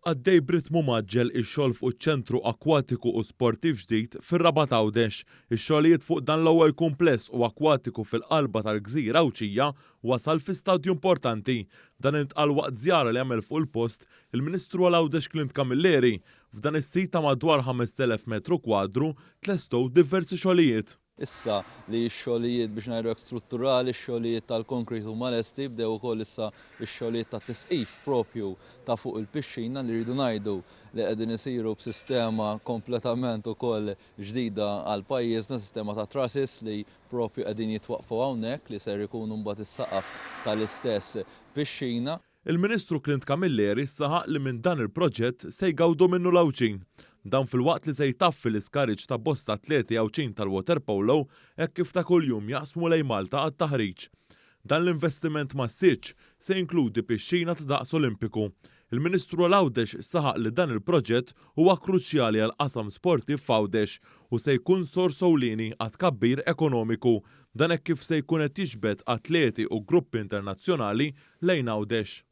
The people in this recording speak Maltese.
Għaddej b'ritmu mgħaġġel ix-xogħol fuq iċ-ċentru akkwatiku u sportiv ġdid fir-Rabat Għawdex. Ix-xogħlijiet fuq dan l-ewwel kumpless u akkwatiku fil-qalba tal-gżira Għawdxija wasal fi stadju importanti. Dan intqal waqt żjara li għamel fuq il-post il-Ministru għal Għawdex Clint Camilleri. F'dan is-sit ta' madwar 5,000 metru kwadru tlestew diversi xogħlijiet. Issa li x-xogħlijiet biex ngħidu hekk strutturali, x-xogħlijiet tal-concrete huma lesti, bdew ukoll issa x-xogħlijiet tat-tisqif propju ta' fuq il-pixxina li rridu ngħidu li qegħdin isiru b'sistema kompletament ukoll ġdida għal pajjiżna, sistema ta' trusses li propju qegħdin jitwaqqfu hawnhekk li ser ikunu mbagħad is-saqaf tal-istess pixxina. Il-Ministru Clint Camilleri saħaq li minn dan il-proġett se jgawdu minnu l-Għawdxin. Dan filwaqt li se jtaffi l-iskariġġ ta' bosta atleti Għawdxin tal-waterpolo hekk kif ta' kuljum jaqsmu lejn Malta għat-taħriġ. Dan l-investiment massiċċ se jinkludi pixxina ta' daqs Olimpiku. Il-Ministru għal Għawdex saħaq li dan il-proġett huwa kruċjali għall-qasam sportiv f'Għawdex u se jkun sors ewlieni għat-tkabbir ekonomiku. Dan hekk kif se jkun qed jiġbed atleti u gruppi internazzjonali lejn Għawdex.